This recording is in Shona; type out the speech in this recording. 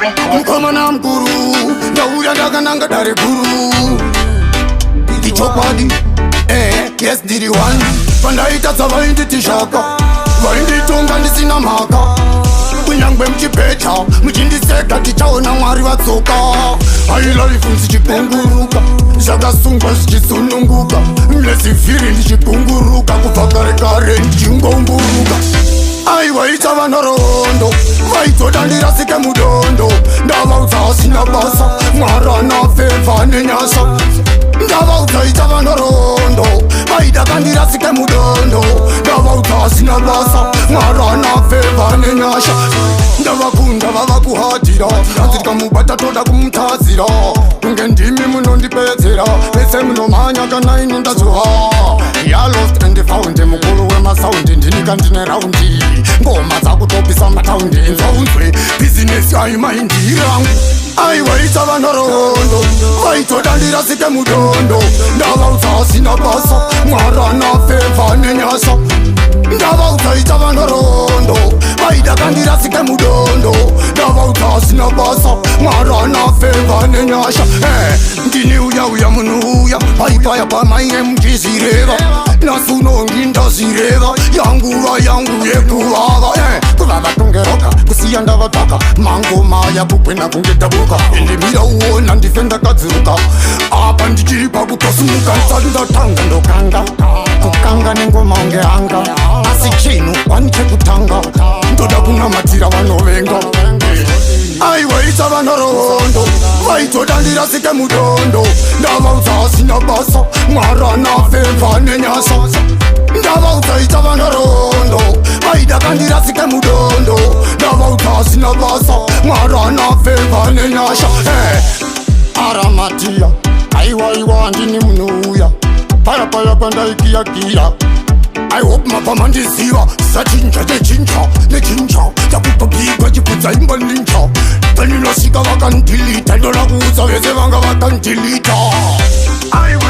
Mukomana mukuru, ndauya ndakananga dare guru. Ichokwadi, yes, ndiri one. Pandaita dzavainditi shaka, vainditonga ndisina mhaka. Kunyangwe muchibhecha, muchindiseka, tichaona Mwari vadzoka. High life ndichikunguruka, zvakasungwa zvichisununguka, nezivhiri ndichikunguruka, kubva kare kare ndichingonguruka. Aiwa, ichava nhoroondo, vaitoda ndirasike mudondo. Ndavaudza asina basa, Mwari ana favour nenyasha. Ndavaudza ichava nhoroondo, vaida kandirasike mudondo. Ndavaudza asina basa, Mwari ana favour nenyasha. Ndavakunda, vava kuhadhira, hanzi tikamubata toda kumutadzira. Kunge ndimi munondipedzera vese, munomhanya kana ini ndazuva ya lost and found. Mukuru wemasaundi ndinika, ndine round, ngoma dzakutopisa mataundi. Inzwaunzwe bhizinesi aimaindi rangu. Aiwa, ichava nhoroondo, vaitoda ndirasike mudondo. Ndavaudza asina basa, Mwari ana favour nenyasha. Ndavaudza ichava nhoroondo, vaida kandirasike mudondo. Ndavaudza asina basa, Mwari ana favour nenyasha. Ndini uya uya munhu uya paipaya pamaine muchizireva. Nhasi unongi ndazireva, yanguva yangu yekuvava. Kuvava kungeroka, kusiya ndavadhaka, mangoma yakugwena kunge dhabuka. Indimira uona ndife ndakadziruka, apa ndichiri pakutosimuka. Ndisati ndatanga ndokanga kukanga nengoma unge hanga, asi chinhu wani chekutanga ndoda kunamatira vanovenga. Aiwa, ichava nhoroondo, vaitoda ndirasike mudondo. Ndavaudza asina basa, Mwari ana favour nenyasha. Ndavaudza ichava nhoroondo, vaida kandirasike mudondo. Ndavaudza asina basa, Mwari ana favour nenyasha. Aramatiya, aiwaiwa, ndini munhu uya paya paya pandaikiyakiya. I hope mabva mandiziva. Sachinja nechinja nechinja, takutobigwa chipudza imba ninja. Pandinosvika vakandilita, ndoda kuudza vese vanga vakandilita. Aiwa.